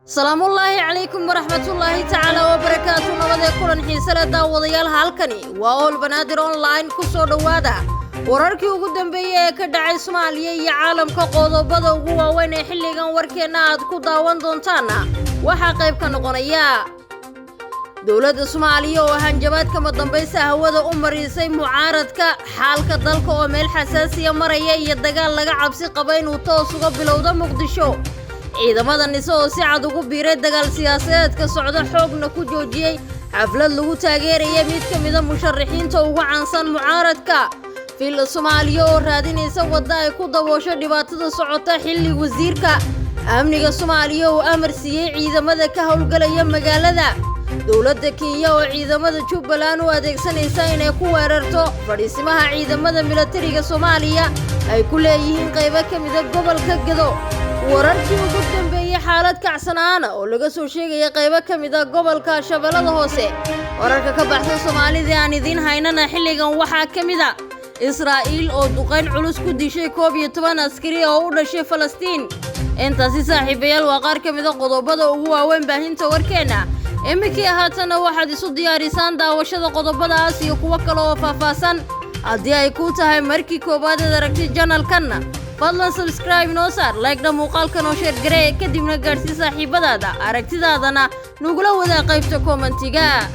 Salaamullaahi calaykum waraxmatullaahi tacaala wabarakaatu. Nabadee kulan xiise leh daawadayaal, halkani waa Ool Banaadir Online. Ku soo dhowaada wararkii ugu dambeeyey ee ka dhacay Soomaaliya iyo caalamka. Qodobada ugu waaweyn ee xilligan warkeenna aad ku daawan doontaanna waxaa qayb ka noqonaya dowladda Soomaaliya oo hanjabaad kama dambaysa hawada u marisay mucaaradka, xaalka dalka oo meel xasaasiya maraya iyo dagaal laga cabsi qaba inuu toos uga bilowdo Muqdisho, ciidamada Nise oo si cad ugu biiray dagaal siyaasadeedka socda, xoogna ku joojiyey xaflad lagu taageeraya mid ka mida musharaxiinta ugu caansan mucaaradka, Fil Soomaaliya oo raadinaysa wadda ay ku daboosho dhibaatada socota xilli wasiirka amniga Soomaaliya uu amar siiyey ciidamada ka howlgalaya magaalada, dowladda Kenya oo ciidamada Jubbaland u adeegsanaysa inay ku weerarto fadhiisimaha ciidamada milatariga Soomaaliya ay ku leeyihiin qaybo ka mida gobolka Gedo, wararkii ugu dambeeyey xaalad kacsanaana oo laga soo sheegaya qaybo ka mida gobolka Shabeellada Hoose. Wararka ka baxsan Soomaalidii aan idiin haynana xilligan waxaa ka mid a Israa'iil oo duqayn culus ku dishay 11 askari oo u dhashay Falastiin. Intaasi, saaxiibayaal, waa qaar ka mida qodobada ugu waaweyn baahinta warkeenna. Iminkii haatanna waxaad isu diyaarisaan daawashada qodobadaas iyo kuwo kale oo faahfaahsan. Haddii ay kuu tahay markii koowaad eed aragtay channelkanna, fadlan subscribe noo saar, like-dha muuqaalkan oo share garee, kadibna gaadhsii saaxiibadaada, aragtidaadana nugula wadaa qaybta commentiga.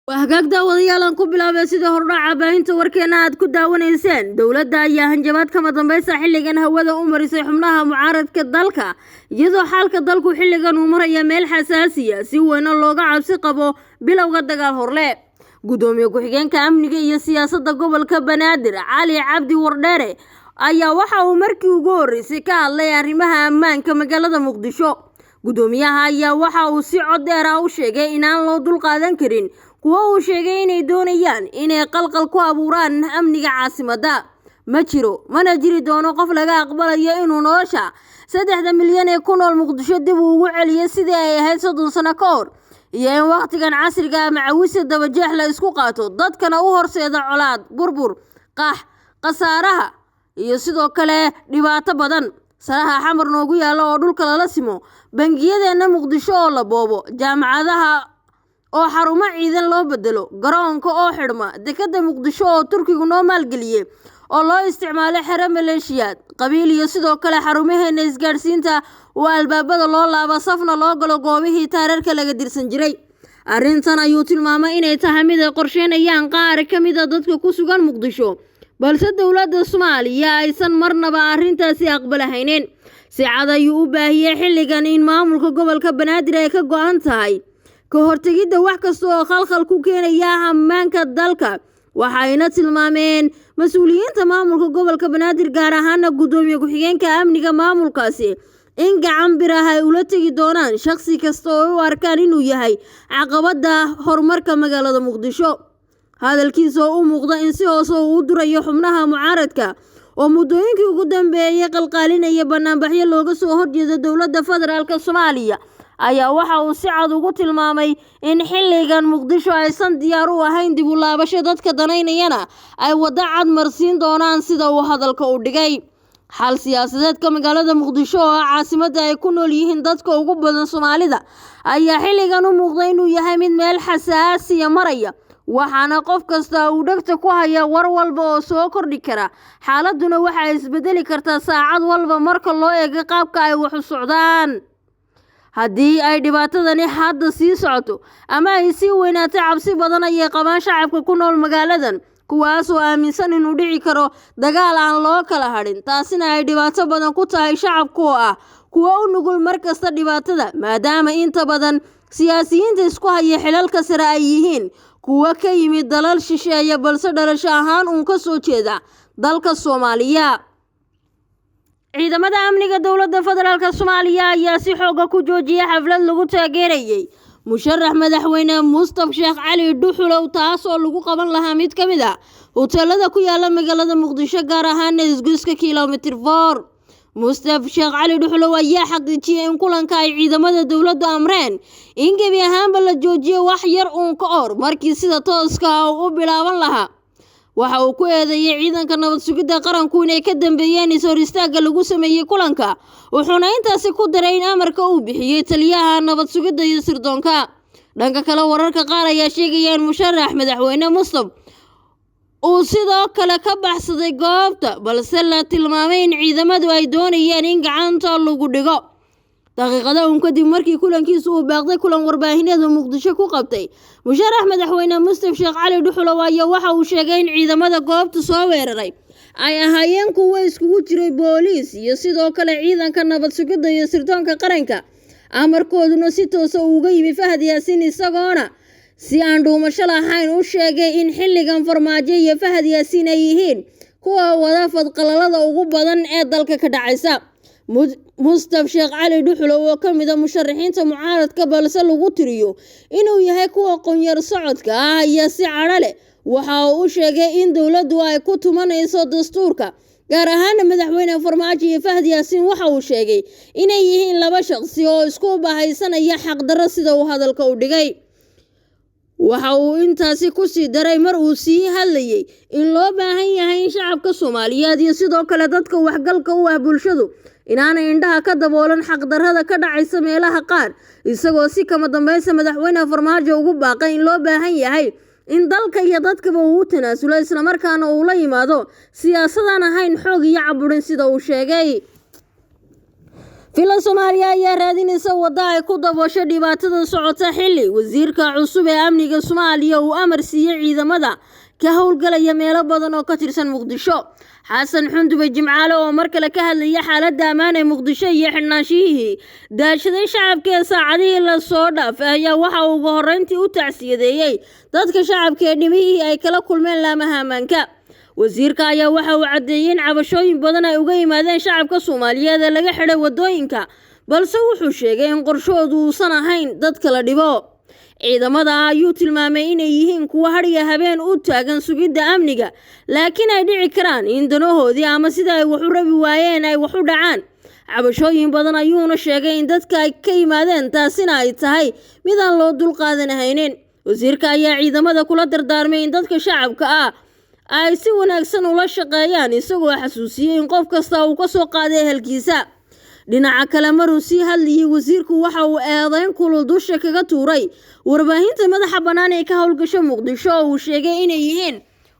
Waa hagaag daawadayaal, aan ku bilaabay sida hordhaca baahinta warkeena aad ku daawanayseen. Dowladda ayaa hanjabaad kama dambaysa xilligan hawada u marisay xubnaha mucaaradka dalka, iyadoo xaalka dalku xilligan uu maraya meel xasaasiya, si weyna looga cabsi qabo bilowga dagaal horle. Gudoomiye ku-xigeenka amniga iyo siyaasadda gobolka Banaadir, Cali Cabdi Wardheere, ayaa waxa uu markii ugu horreysay ka hadlay arrimaha ammaanka magaalada Muqdisho. Gudoomiyaha ayaa waxa uu si cod dheer ah u sheegay inaan loo dulqaadan karin kuwo uu sheegay inay doonayaan inay qalqal ku abuuraan amniga caasimadda. Ma jiro mana jiri doono qof laga aqbalayo inuu nolosha 3da milyan ee ku nool Muqdisho dib uu ugu celiyo sidii ay ahayd 30 sano ka hor, iyo in wakhtigan casriga ah macawisa dabajeex la isku qaato, dadkana u horseeda colaad, burbur, qax, khasaaraha iyo sidoo kale dhibaato badan. Saraha Xamar noogu yaalla oo dhulka lala simo, bangiyadeenna Muqdisho oo la boobo, jaamacadaha oo xarumo ciidan loo bedelo, garoonka oo xidhma, dekadda Muqdisho oo Turkigu noo maalgeliyey oo loo isticmaalo xero maleeshiyaad qabiil, iyo sidoo kale xarumaheena isgaadhsiinta oo albaabada loo laabo, safna loo galo goobihii taararka laga dirsan jiray. Arrintan ayuu tilmaamay inay tahay mid ay qorsheynayaan qaar ka mid a dadka ku sugan Muqdisho, balse dowladda Soomaaliya aysan marnaba arrintaasi aqbalahaynin. Si cad ayuu u baahiyey xilligan in maamulka gobolka Banaadir ay ka go'an tahay ka hortegidda wax kasta oo khalkhal ku keenaya ammaanka dalka. Waxayna tilmaameen mas-uuliyiinta maamulka gobolka Banaadir, gaar ahaana gudoomiye ku-xigeenka amniga maamulkaasi, in gacan bir ah ay ula tegi doonaan shakhsi kasta oo u arkaan inuu yahay caqabadda horumarka magaalada Muqdisho. Hadalkiisa oo u muuqda in si hoose uu u durayo xubnaha mucaaradka oo muddooyinkii ugu dambeeyey qalqaalinaya banaanbaxyo looga soo horjeeda dowladda federaalk Soomaaliya, ayaa waxa uu si cad ugu tilmaamay in xilligan Muqdisho aysan diyaar u ahayn dib u laabasho, dadka danaynayana ay waddo cad marsiin doonaan, sida uu hadalka u dhigay. Xal siyaasadeedka magaalada Muqdisho oo ah caasimadda ay ku nool yihiin dadka ugu badan Soomaalida ayaa xilligan u muuqda inuu yahay mid meel xasaasiya maraya, waxaana qof kasta uu dhegta ku haya war walba oo soo kordhi kara. Xaaladuna waxay isbedeli kartaa saacad walba marka loo eego qaabka ay wax u socdaan. Haddii ay dhibaatadani hadda sii socoto ama ay sii weynaato, cabsi badan ayay qabaan shacabka ku nool magaaladan, kuwaasoo aaminsan inuu dhici karo dagaal aan loo kala hadhin, taasina ay dhibaato badan ku tahay shacabka oo ah kuwo u nugul mar kasta dhibaatada, maadaama inta badan siyaasiyiinta isku haya xilalka sare ay yihiin kuwo ka yimid dalal shisheeye, balse dhalasho ahaan uun ka soo jeeda dalka Soomaaliya. Ciidamada amniga dowladda federaalk Soomaaliya ayaa si xooga ku joojiyay xaflad lagu taageerayay musharax madaxweyne Mustaf Sheekh Cali Dhuxulow, taas oo lagu qaban lahaa mid ka mid a hoteelada ku yaala magaalada Muqdisho, gaar ahaana isgoyska Kilomitir 4. Mustaf Sheekh Cali Dhuxulow ayaa xaqiijiyay in kulanka ay ciidamada dowladdu amreen in gebi ahaanba la joojiyo wax yar uun ka hor markii sida tooska ah u bilaaban lahaa. Waxa uu ku eedeeyay ciidanka nabad sugidda qaranku inay ka dambeeyeen is hor istaagga lagu sameeyay kulanka, wuxuuna intaasi ku daray in amarka uu bixiyay taliyaha nabad sugidda iyo sirdoonka. Dhanka kale, wararka qaar ayaa sheegaya in musharax madaxweyne Mustaf uu sidoo kale ka baxsaday goobta, balse la tilmaamay in ciidamadu ay doonayeen in gacanta lagu dhigo. Daqiiqado uun kadib markii kulankiisu uu baaqday kulan warbaahineed oo Muqdisho ku qabtay, musharax madaxweyne Mustaf Sheekh Cali Dhuxulow ayaa waxa uu sheegay in ciidamada goobta soo weeraray ay ahaayeen kuwo iskugu jiray booliis iyo sidoo kale ciidanka nabad sugidda iyo sirdoonka qaranka, amarkooduna si toos ah uga yimi Fahad Yaasiin, isagoona si aan dhuumasho lahayn u sheegay in xilligan Farmaajo iyo Fahad Yaasiin ay yihiin kuwa wada fadqalalada ugu badan ee dalka ka dhacaysa. Mustaf Sheekh Cali Dhuxulow oo ka mid ah musharaxiinta mucaaradka balse lagu tiriyo inuu yahay kuwa qonyar socodka ah ayaa si cadho leh waxa uu u sheegay in dowladdu ay ku tumanayso dastuurka, gaar ahaan madaxweyne Farmaajo iyo Fahad Yaasiin. Waxa uu sheegay inay yihiin laba shaqsi oo isku bahaysanaya xaqdarro sida uu hadalka u dhigay. Waxa uu intaasi ku sii daray mar uu sii hadlayay in loo baahan yahay in shacabka Soomaaliyeed iyo sidoo kale dadka waxgalka u ah bulshadu inaanay indhaha ka daboolan xaqdarrada ka dhacaysa meelaha qaar, isagoo si kama dambaysa madaxweyne Farmaajo ugu baaqay in loo baahan yahay in dalka iyo dadkaba uu u tanaasulo, isla markaana uu la yimaado siyaasadaan ahayn xoog iyo caburin sida uu sheegay. Filan Soomaaliya ayaa raadinaysa waddo ay ku daboosho dhibaatada socota xilli wasiirka cusub ee amniga Soomaaliya uu amar siiyay ciidamada ka howlgalaya meelo badan oo ka tirsan Muqdisho. Xasan Xundube Jimcaale oo mar kale ka hadlaya xaaladda ammaan ee Muqdisho iyo xidhnaanshihii daashaday shacabka ee saacadihii la soo dhaafay ayaa waxa uu ugu horreyntii u tacsiyadeeyay dadka shacabka ee dhimihii ay kala kulmeen laamaha ammaanka. Wasiirka ayaa waxa uu caddeeyay in cabashooyin badan ay uga yimaadeen shacabka Soomaaliyeed ee laga xidhay waddooyinka, balse wuxuu sheegay in qorshahoodu uusan ahayn dadka la dhibo. Ciidamada ayuu tilmaamay inay yihiin kuwo hadhiya habeen u taagan sugidda amniga, laakiin ay dhici karaan in danahoodii ama sida ay wax u rabi waayeen ay wax u dhacaan. Cabashooyin badan ayuuna sheegay in dadka ay ka yimaadeen, taasina ay tahay mid aan loo dulqaadanahaynin. Wasiirka ayaa ciidamada kula dardaarmay in dadka shacabka ah ay si wanaagsan ula shaqeeyaan, isagoo xasuusiyay in qof kasta uu ka soo qaaday ehelkiisa. Dhinaca kale, maruu sii hadlayay wasiirku waxa uu eedeyn kulul dusha kaga tuuray warbaahinta madaxa bannaan ee ka howlgasha Muqdisho oo uu sheegay inay yihiin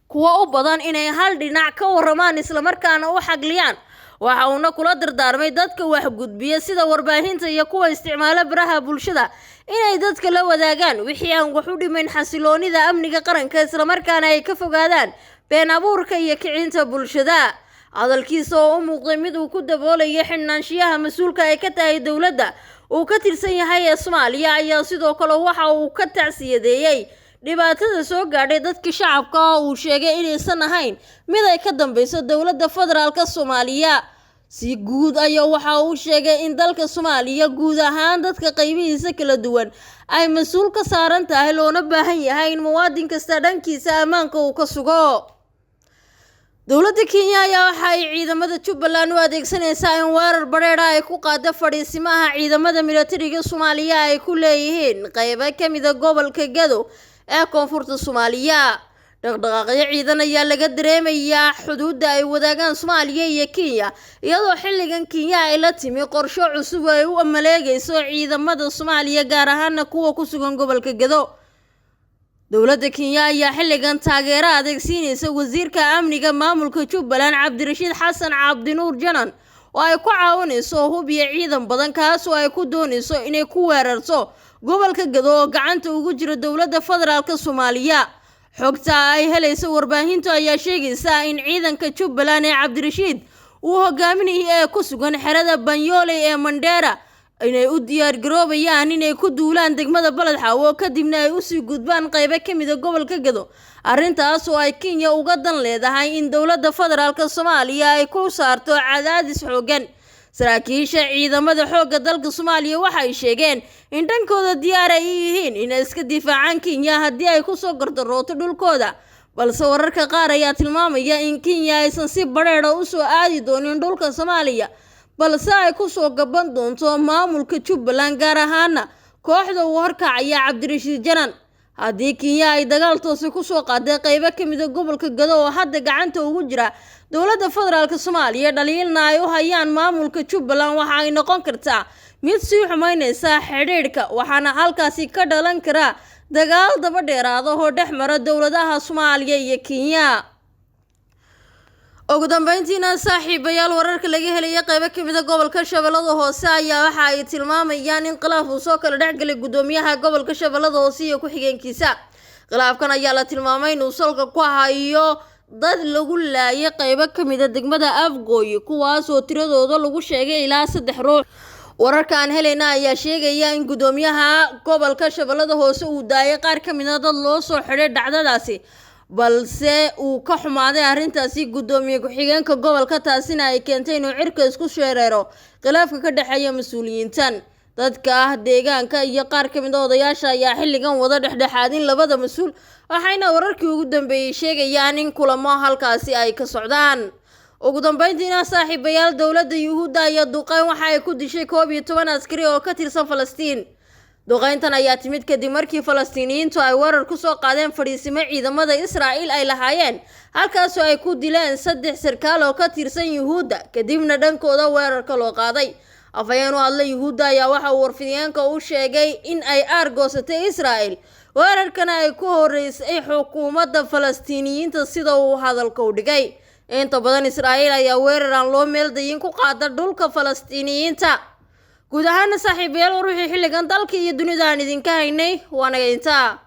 kuwo u badan inay hal dhinac ka warramaan isla markaana u xagliyaan. Waxa uuna kula dardaarmay dadka wax gudbiya sida warbaahinta iyo kuwa isticmaala baraha bulshada inay dadka la wadaagaan wixii aan wax u dhimayn xasiloonida amniga qaranka, isla markaana ay ka fogaadaan been abuurka iyo kicinta bulshada. Hadalkiisa oo u muuqday mid uu ku daboolayo xidhnaanshiyaha mas-uulka ay ka tahay dowladda uu ka tirsan yahay ee Soomaaliya ayaa sidoo kale waxa uu ka tacsiyadeeyay dhibaatada soo gaadhay dadka shacabka oo uu sheegay inaysan ahayn mid ay ka dambeyso dowladda federaalka Soomaaliya. Si guud ayaa waxa uu sheegay in dalka Soomaaliya guud ahaan dadka qaybihiisa kala duwan ay mas-uul ka saaran tahay, loona baahan yahay in muwaadin kasta dhankiisa ammaanka uu ka sugo. Dowladda Kenya ayaa waxa ay ciidamada Jubbaland u adeegsanaysaa in weerar badheedh ah ay ku qaado fadhiisimaha ciidamada militariga Soomaaliya ay ku leeyihiin qaybo ka mid ah gobolka Gedo ee koonfurta Soomaaliya. Dhaqdhaqaaqyo ciidan ayaa laga dareemayaa xuduudda ay wadaagaan Soomaaliya iyo Kenya, iyadoo xilligan Kenya ay la timi qorshe cusub oo ay u maleegayso ciidamada Soomaaliya, gaar ahaana kuwa ku sugan gobolka Gedo. Dowladda Kenya ayaa xilligan taageero adeegsiinaysa wasiirka amniga maamulka Jubbaland Cabdirashiid Xasan Cabdinuur Janan oo ay ku caawinayso hub iyo ciidan badan, kaas oo ay ku doonayso inay ku weerarto gobolka Gedo oo gacanta ugu jira dowladda federaalka Soomaaliya. Xogta ay helaysa warbaahintu ayaa sheegaysa in ciidanka Jubbaland ee Cabdirashiid uu hogaaminayo ee ku sugan xerada Banyooley ee Mandheera inay u diyaar garoobayaan inay ku duulaan degmada Balad Xaawo, kadibna ay usii gudbaan qaybo ka mid ah gobolka Gedo. Arrintaas oo ay Kenya uga dan leedahay in dowladda federaalka Soomaaliya ay ku saarto cadaadis xooggan. Saraakiisha ciidamada xoogga dalka Soomaaliya waxay sheegeen in dhankooda diyaar ay yihiin inay iska difaacaan Kenya haddii ay ku soo gardarooto dhulkooda, balse wararka qaar ayaa tilmaamaya in Kenya aysan si badheedh ah u soo aadi doonin dhulka Soomaaliya, balse ay ku soo gaban doonto maamulka Jubbaland, gaar ahaana kooxda uu horkacaya Cabdirashiid Janan. Haddii Kenya ay dagaal toose kusoo qaaday qeybo kamida gobolka Gado oo hadda gacanta ugu jira dowladda federaalk Soomaaliya, dhaliilna ay u hayaan maamulka Jubbaland, waxa ay noqon kartaa mid sii xumeyneysa xidhiidhka, waxaana halkaasi ka dhalan kara dagaal daba dheeraada oo dhex mara dowladaha Soomaaliya iyo Kenya. Ugu dambeyntiina, saaxiibayaal, wararka laga helaya qeybo kamida gobolka Shabeellada Hoose ayaa waxa ay tilmaamayaan in khilaaf uu soo kala dhexgalay gudoomiyaha gobolka Shabeellada Hoose iyo ku-xigeenkiisa. Khilaafkan ayaa la tilmaamay inuu salka ku hayo dad lagu laayay qeybo kamida degmada Afgooye, kuwaasoo tiradooda lagu sheegay ilaa 3 ruux. Wararka aan helayna ayaa sheegaya in gudoomiyaha gobolka Shabeellada Hoose uu daayay qaar kamid a dad loo soo xidhay dhacdadaasi, balse uu ka xumaaday arrintaasi gudoomiye ku-xigeenka gobolka, taasina ay keentay inuu cirka isku sheereero khilaafka ka dhexeeya mas-uuliyiintan. Dadka ah deegaanka iyo qaar kamid a odayaasha ayaa xilligan wada dhexdhexaadin labada mas-uul, waxayna wararkii ugu dambeeyey sheegayaan in kulamo halkaasi ay ka socdaan. Ugu dambeyntiina, saaxiibayaal, dowladda Yuhuudda ayaa duqeyn waxa ay ku dishay 11 askari oo ka tirsan Falastiin. Duqeyntan ayaa timid kadib markii Falastiiniyiintu ay weerar kusoo qaadeen fadhiisimo ciidamada Israa'iil ay lahaayeen, halkaasoo ay ku dileen 3 sarkaal oo ka tirsan Yuhuudda, kadibna dhankooda weerarka loo qaaday. Afhayeen u hadlay Yuhuudda ayaa waxa uu warfidiyeenka u sheegay in ay aargoosatay Israa'iil, weerarkana ay ku horeysay xukuumadda Falastiiniyiinta, sida uu hadalka u dhigay. Inta badan Israa'iil ayaa weerar aan loo meeldayin ku qaada dhulka Falastiiniyiinta. Guud ahaana, saaxiibayaal, war wixii xilligan dalka iyo dunida aan idinka haynay waa naga intaa.